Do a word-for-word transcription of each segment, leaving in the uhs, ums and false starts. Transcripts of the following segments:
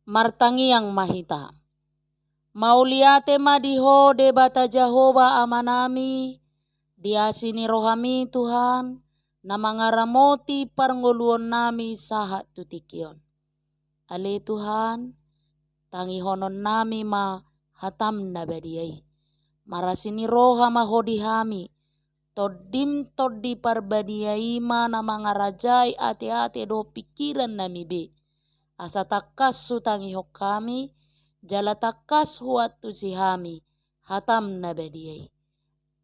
Martangiang ma hita. Mauliate ma di Ho Debata Jahowa Amanami, di asi ni rohami Tuhan, na mangaramoti parngoluonnami sahat tu tingki on. Ale Tuhan, tangihononnami ma hatam na badia i. Marasi ni roha ma Ho di hami, Tondim Tondi Parbadia i ma na mangarajai ateate dohot pingkirannami be. Asa tangkas hutangihon hami, jala tangkas huantusi hami hatam na badia i.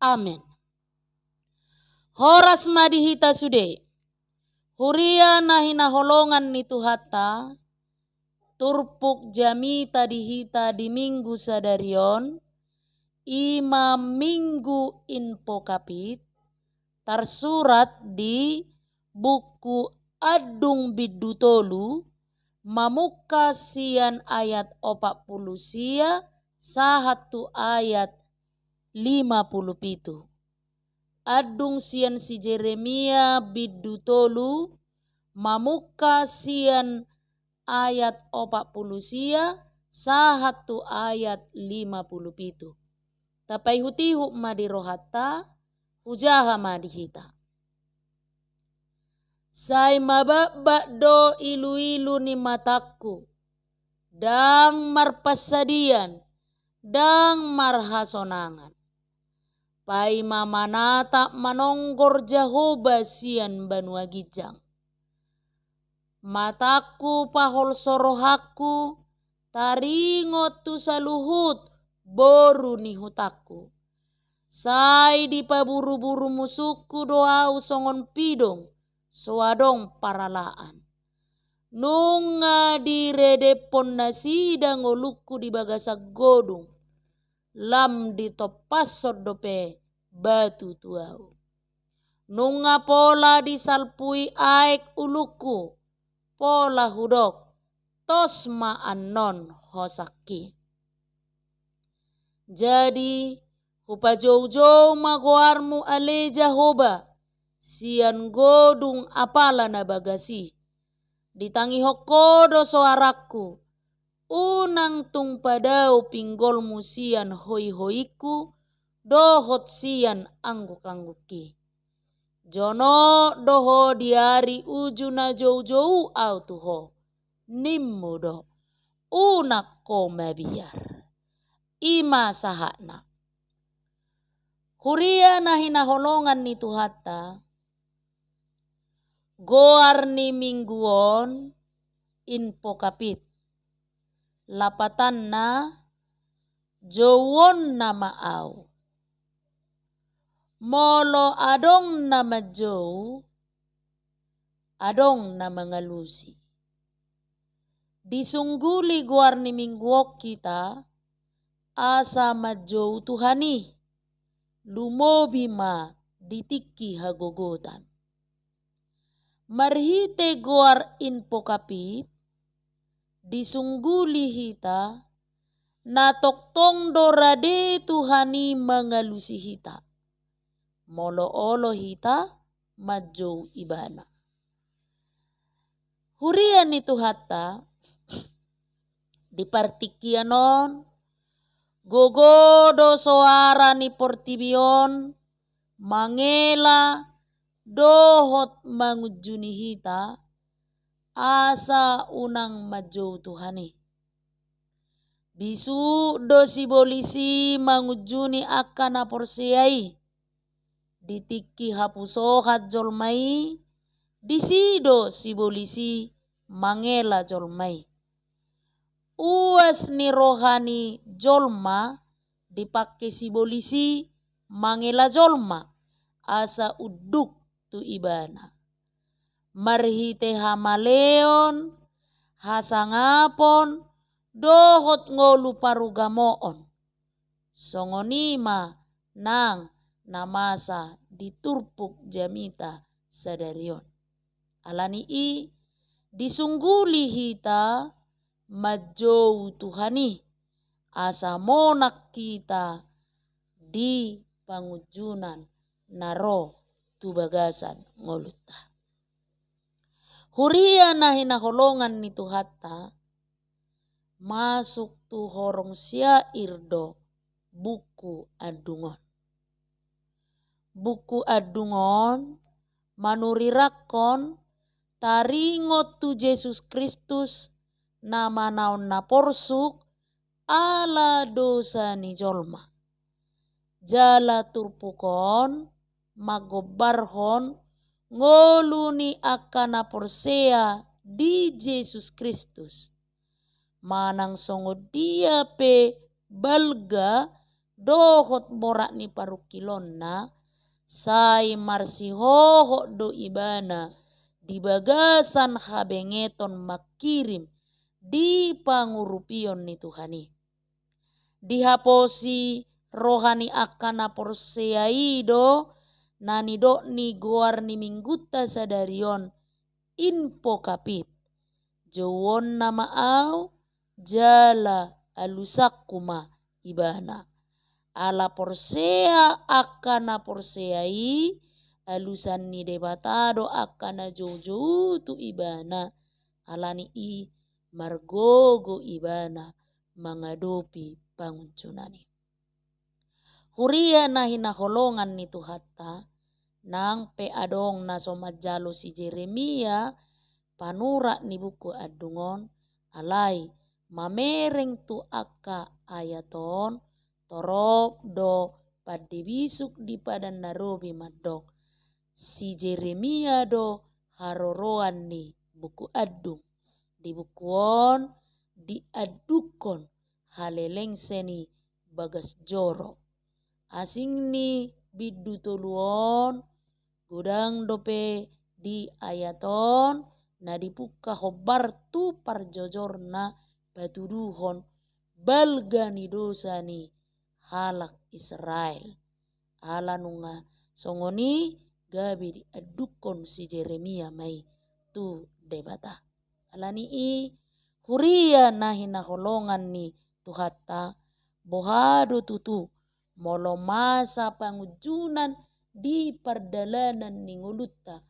Amen. Horas ma di hita sude. Huria na hinaholongan ni Tuhanta, turpuk jamita di hita di Minggu sadari on, i ma Minggu Invocavit, tarsurat di buku Andung bindu tolu, mamungka sian ayat opat pulu sia sahat tu ayat lima pulu pitu. Andung sian si Jeremia bindu tolu, mamungka sian ayat opat pulu sia sahat tu ayat lima pulu pitu. Tapaihutihut ma di rohanta, hujaha ma di hita. Sai mabakbak do iluilu ni matangku, ndang marpansadian, ndang marhasonangan. Paima manatap manonggor Jahowa sian banua ginjang. Matangku paholso rohangku, taringot tu saluhut boru ni hutangku. Sai dipaburuburu musungku do ahu songon pidong, so adong paralaan. Nunga diredephon nasida ngolungku di bagasan godung, lam ditompashon dope batu tu ahu. Nunga pola disalpui aek ulungku, pola hudok, tos ma annon hosangki. Jadi, hupajoujou ma goarmu ale Jahowa, sian godung apala na bagas i. Ditangihon Ho do soarangku, unang tung padao pinggolmu sian hoihoingku, dohot sian anggukanggukki. Jonok do Ho di ari uju na joujou ahu tu Ho, nimmu do, unang Ho mabiar. I ma sahatna. Huria na hinaholongan ni Tuhanta, goar ni minggu on Invocavit. Lapatanna, jouonna ma ahu. Molo adong na manjou, adong na mangalusi. Disungguli goar ni minggu on hita, asa manjou Tuhan i, lumobi ma di tingki hagogotan. Marhite goar Invocavit, disungguli hita, na tongtong do rade Tuhan i mangalusi hita. Molo olo hita manjou Ibana. Huria ni Tuhanta, di partingkian on, gogo do soara ni portibi on, mangela dohot mangunjuni hita, asa unang manjou Tuhan i. Bisuk do sibolis i mangunjuni angka na porsea i. Di tingki hapusohan jolma i, disi do sibolis i mangela jolma i. Uas ni roha ni jolma dipangke sibolis i mangela jolma, asa unduk tu ibana. Marhite hamaleon, hasangapon, dohot ngolu parugamoon. Songon i ma nang na masa di turpuk jamita sadari on. Ala ni i, disungguli hita manjou Tuhan i, asa monang hita di pangunjunan na ro tu bagasan ngolunta. Huria na hinaholongan ni Tuhanta, masuk tu horong syair do buku andung on. Buku andung on manurirangkon taringot tu Jesus Kristus na manaon na porsuk ala dosa ni jolma. Jala turpuk on manggombarhon ngolu ni angka na porsea di Jesus Kristus. Manang songon dia pe balga dohot borat ni parungkilonna, sai marsihohot do ibana di bagasan habengeton mangkirim di pangurupion ni Tuhan i. Dihaposi roha ni angka na porsea i do na nidok ni goar ni Minggunta sadari on, Invocavit. Jouonna ma au, jala alusanku ma ibana. Ala porsea angka na porsea i, alusan ni Debata do angka na joujou tu ibana. Ala ni i margogo ibana mangadopi pangunjunan i. Huria na hinaholongan ni Tuhanta, nang pe adong na so manjalo si Jeremia panurat ni buku andung on, alai mamereng tu angka ayat on, torop do pande bisuk di Padan na Robi mandok, si Jeremia do haroroan ni buku andung. Di buku on diandungkon halelengse ni bagas joro. Asing ni bindu tolu on, godang dope di ayat on na dipungka hombar tu parjojorna patuduhon balga ni dosa ni halak Israel. Ala nunga songon i gabe diandungkon si Jeremia ma i tu Debata. Ala ni i, huria na hinaholongan ni Tuhanta, boha do tutu molo masa pangunjunan di pardalanan ni ngolunta,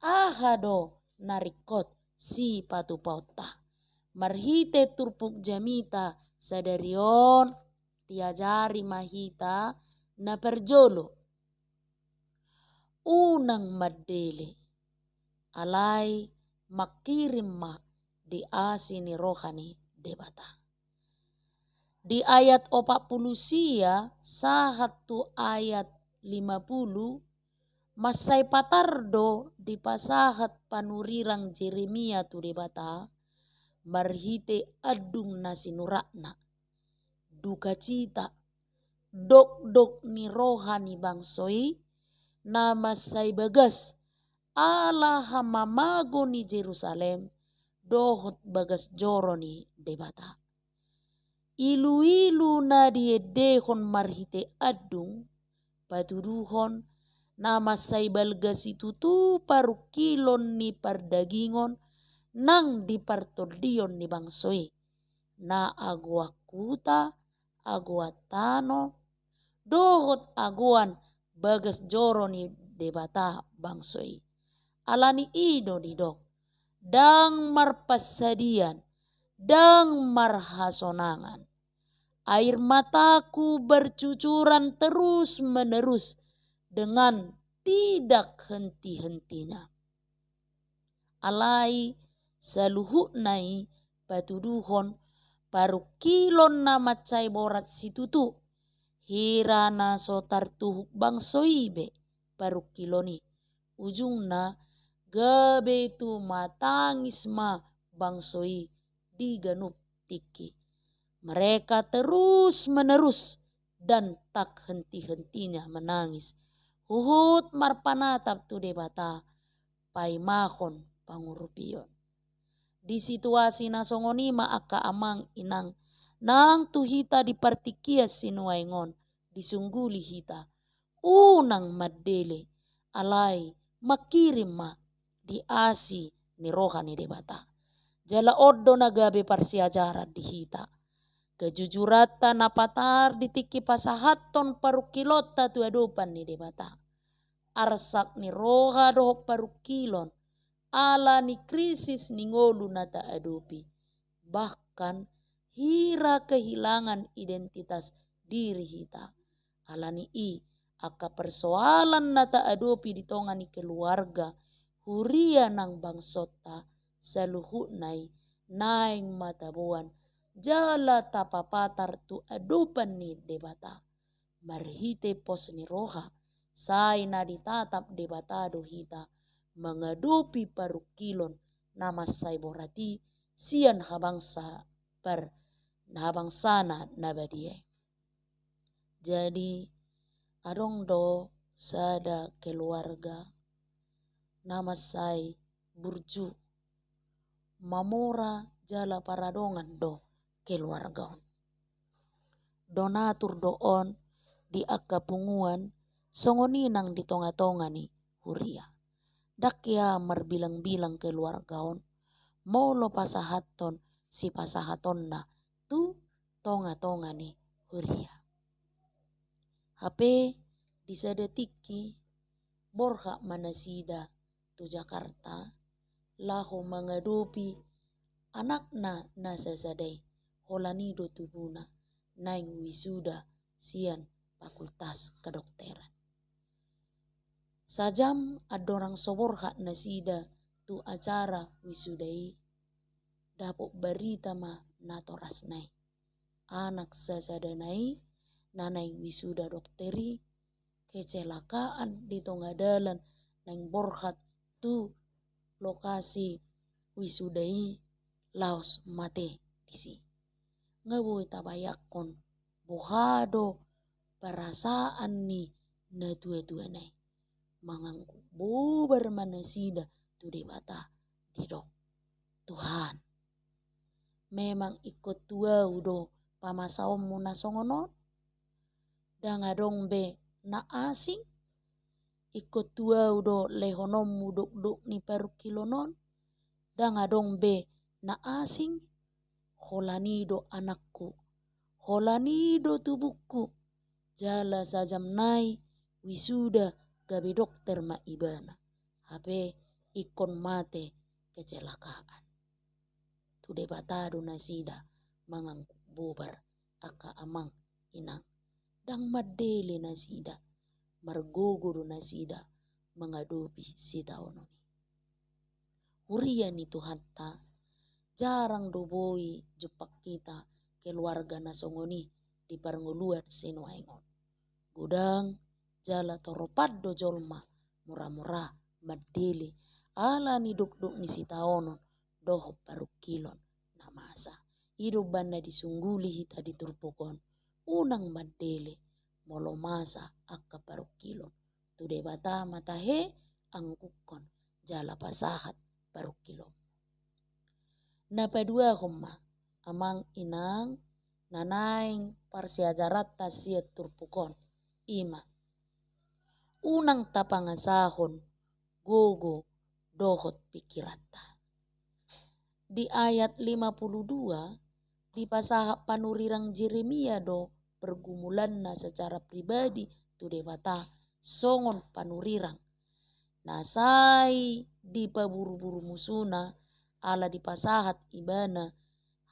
aha do na ringkot sipatupaonta? Marhite turpuk jamita sadari on, diajari ma hita na parjolo. Unang mandele, alai mangkirim ma di asi ni roha ni Debata. Di ayat opat pulu sia sahat tu ayat lima pulu, mansai patar do dipasahat panurirang Jeremia tu Debata, marhite andung na sinuratna. Dukacita, dokdok ni roha ni bangso i, na mansai bagas, ala hamamago ni Jerusalem, dohot bagas joro ni Debata. Iluilu na diendehon marhite andung, patuduhon, na mansai balga situtu parungkilon ni pardagingon, nang di partondion ni bangso i. Na agoan huta, agoan tano, dohot agoan bagas joro ni Debata bangso i. Ala ni i do didok, ndang marpansadian, ndang marhasonangan. Air mataku bercucuran terus-menerus dengan tidak henti-hentinya. Alai saluhutna i patuduhon parungkilon na mansai borat situtu, hira na so tartuhuk bangso i be parungkilon i. Ujungna gabe tumatangis ma bangso i di ganup tingki. Mereka terus-menerus dan tak henti-hentinya menangis. Huhut marpanatap tu Debata, paimahon pangurupion. Di situasi na songon i ma angka amang inang, nang tu hita di partingkian sinuaeng on, disungguli hita. Unang mandele, alai mangkirim ma di asi ni roha ni Debata. Jala on do na gabe parsiajaran di hita. Kejujuranta na patar di tingki pasahathon parungkilonta tu adopan ni Debata. Arsak ni roha dohot parungkilon, ala ni krisis ni ngolu na taadopi. Bahkan, hira kehilangan identitas diri hita. Ala ni i, angka persoalan na taadopi di tonga ni keluarga, huria nang bangsonta, saluhutna i naeng ma taboan jala tapapatar tu adopan ni Debata. Marhite pos ni roha, sai na ditatap Debata do hita mangadopi parungkilon na mansai borat i sian habangsa par-, habangsana na badia i. Jadi, adong do sada keluarga na mansai burju, mamora jala paradongan do keluarga on. Donatur do on di angka punguan, songon i nang di tonga-tonga ni huria. Ndang hea marbilang-bilang keluarga on, molo pasahathon sipasahatonna tu tonga-tonga ni huria. Hape di sada tingki borhat ma nasida tu Jakarta, laho mangadopi anakna na sasada i, holan i do tubuna naeng wisuda sian Fakultas Kedokteran. Sajam andorang so borhat nasida tu acara wisuda i, dapot barita ma natorasna i. Anak sasadana i na naeng wisuda dokter i kecelakaan di tonga dalan naeng borhat tu lokasi wisuda i, laos mate disi. Nga boi tabayangkon boha do perasaan ni natua-tuana i. Mangangguk bobar ma nasida tu Debata, didok: Tuhan, memang ingkon tu ahu do pamasaonmu na songon on? Ndang adong be na asing? Ingkon tu ahu do lehononmu dokdok ni parungkilon on? Ndang adong be na asing? Holan i do anakku, holan i do tubungku. Jala sajam nai wisuda gabe dokter ma ibana, hape ingkon mate kecelakaan. Tu Debata do nasida mangangguk bobar, angka amang inang. Ndang mandele nasida, margogo do nasida mangadopi sitaonon i. Huria ni Tuhanta, jarang do boi jumpang hita keluarga na songon i di parngoluan sinuaeng on. Godang jala toropan do jolma mura-mura mandele ala ni dokdok ni sitaonon dohot parungkilon na masa. I do umbahen na disungguli hita di turpuk on, unang mandele molo masa angka parungkilon. Tu Debata ma tahe angkuphon jala pasahat parungkilonmu. Na paduahon ma, amang inang, na naeng parsiajaranta sian turpuk on, i ma: Unang tapangasahon gogo dohot pingkiranta. Di ayat lima puluh dua, dipasahat panurirang Jeremia do pergumulanna secara pribadi tu Debata songon panurirang na sai dipaburu-buru musuna, ala dipasahat ibana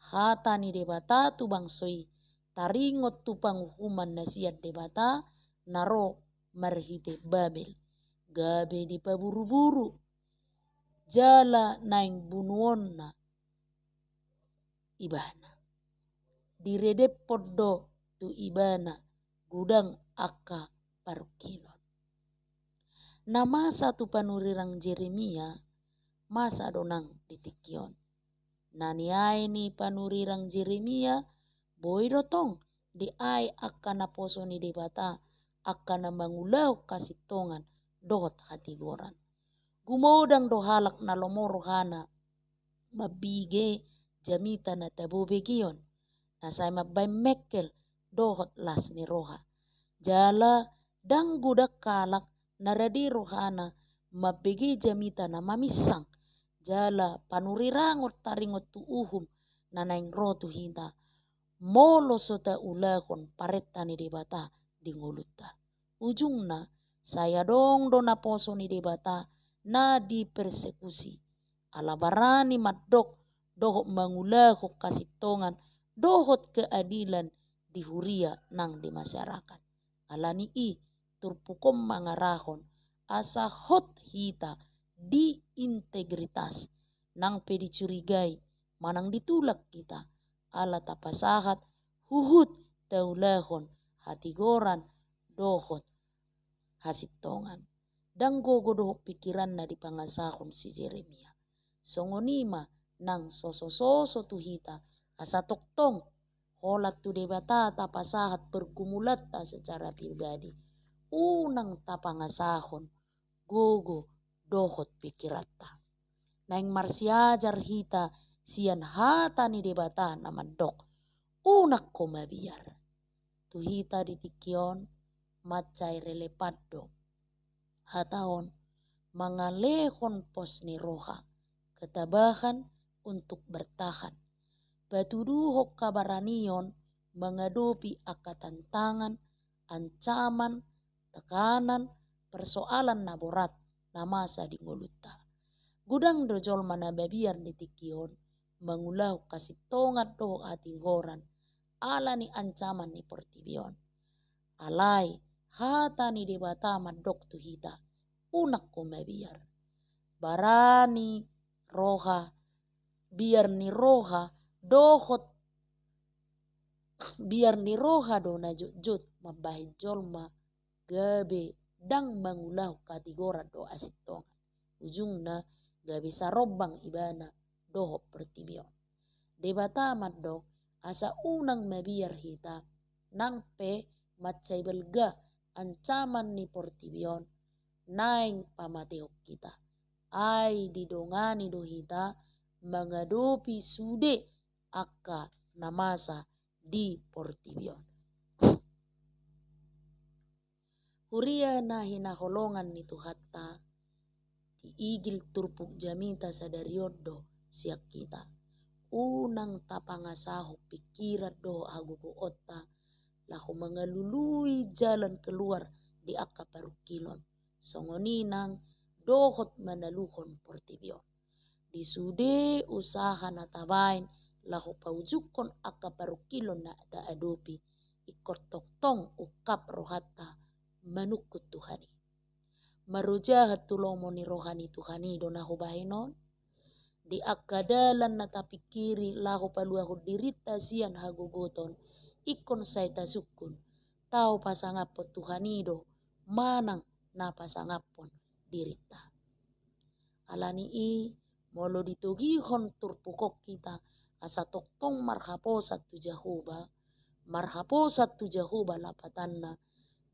hata ni Debata tu bangso i, taringot tu panguhuman na sian Debata na ro marhite Babel, gabe dipaburu-buru jala naeng bunuonna ibana. Diredephon do tu ibana godang angka parungkilon. Na masa tu panurirang Jeremia, masa do nang di tingki on. Na niae ni panurirang Jeremia, boi do tong diae angka naposo ni Debata, angka na mangulahon hasintongan dohot hatigoran. Gumodang do halak na lomo rohana mambege jamita na tabo begeon, na sai mambahen mengkel dohot las ni roha. Jala ndang godang halak na rade rohana mambege jamita na maminsang, jala panurirangon taringot tu uhum na naeng ro tu hita, molo so taulahon parenta ni Debata di ngolunta. Ujungna, sai adong do naposo ni Debata na dipersekusi, ala barani mandok dohot mangulahon hasintongan dohot keadilan di huria nang di masyarakat. Ala ni i, turpuk on mangarahon asa hot hita di integritas, nang pe dicurigai manang ditulak hita, ala tapasahat huhut taulahon hatigoran dohot hasintongan. Ndang gogo dohot pikiranna dipangasahon si Jeremia. Songon i ma nang sosososo tu hita, asa tongtong holan tu Debata tapasahat pergumulanta secara pribadi, unang tapangasahon gogo dohot pikiranta. Naeng marsiajar hita sian hata ni Debata na mandok, unang ho mabiar. Tu hita di tingki on, mansai relevan do hata on, mangalehon pos ni roha, ketabahan untuk bertahan. Patuduhon habaranion mangadopi angka tantangan, ancaman, tekanan, persoalan na borat na masa di ngolunta. Godang do jolma na mabiar di tingki on mangulahon hasintongan dohot hatigoran ala ni ancaman ni portibi on. Alai hata ni Debata mandok tu hita, unang ho mabiar. Barani roha, biar ni roha dohot, biar ni roha do na jotjot mambahen jolma gabe ndang mangulahon hatigoran dohot hasintongan. Ujungna gabe sarombang ibana dohot portibi on. Debata mandok asa unang mabiar hita, nang pe mansai balga ancaman ni portibi on naeng pamatehon hita. Ai didongani do hita mangadopi sude angka na masa di portibi on. Huria na hinaholongan ni Tuhanta, diigil turpuk jamita sadari on do sian hita. Unang tapangasahon pikiran dohot hagogoonta laho mangalului jalan keluar di angka parungkilon, songon i nang dohot manaluhon portibi on. Di sude usaha na tabaen laho paujungkon angka parungkilon na taadopi, ingkon tongtong ungkap rohanta manungkun Tuhan i. Marojahan tu lomo ni roha ni Tuhan i do na hubahen on. Di angka dalan na tapingkiri laho paluahon dirinta sian hagogoton, ingkon sai tasungkun, tao pasangaphon Tuhan i do manang na pasangaphon dirinta. Ala ni i, molo ditogihon turpuk on hita asa tongtong marhaposan tu Jahowa, marhaposan tu Jahowa lapatanna,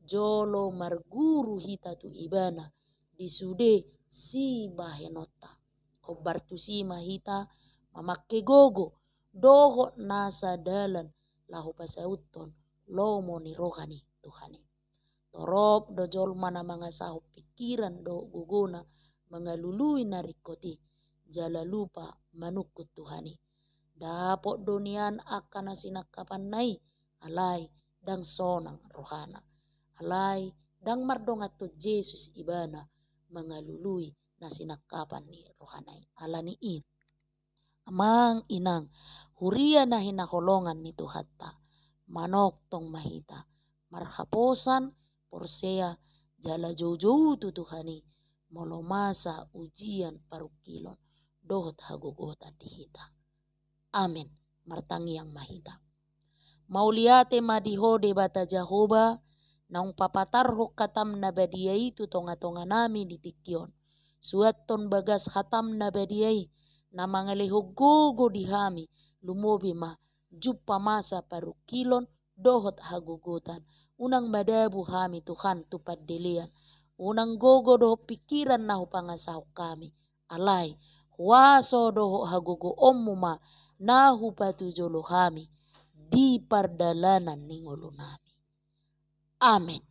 jolo marguru hita tu Ibana di sude sibahenonta. Hombar tusi ma hita mamangke gogo dohot nasa dalan laho pasauthon lomo ni roha ni Tuhan i. Torop do jolma na mangasahon pikiran dohot gogona mangalului na ringkot i, jala lupa manungkun Tuhan i. Dapot do nian angka na sinangkapanna i, alai ndang sonang rohana. Alai ndang mardongan tu Jesus ibana mangalului na sinangkapan ni rohana i. Ala ni i, amang inang, huria na hinaholongan ni Tuhanta, manongtong ma hita, marhaposan, porsea, jala joujou tu Tuhan i, molo masa ujian parungkilon dohot hagogotan di hita. Amen. Martangiang ma hita. Mauliate ma di Ho Debata Jahowa, naung papatarhon hatam na badia i tu tongatonganami di tingki on. Suanhon bagas hatam na badia i, na mangalehon gogo di hami, lumobi ma jumpa masa parungkilon dohot hagogotan. Unang madabu hami Tuhan tu pandelean. Unang gogo dohot pikiran na hupangasahon hami. Alai, huaso dohot hagogoonmu ma na hupatujolo hami di pardalanan ni ngolunami. Amen.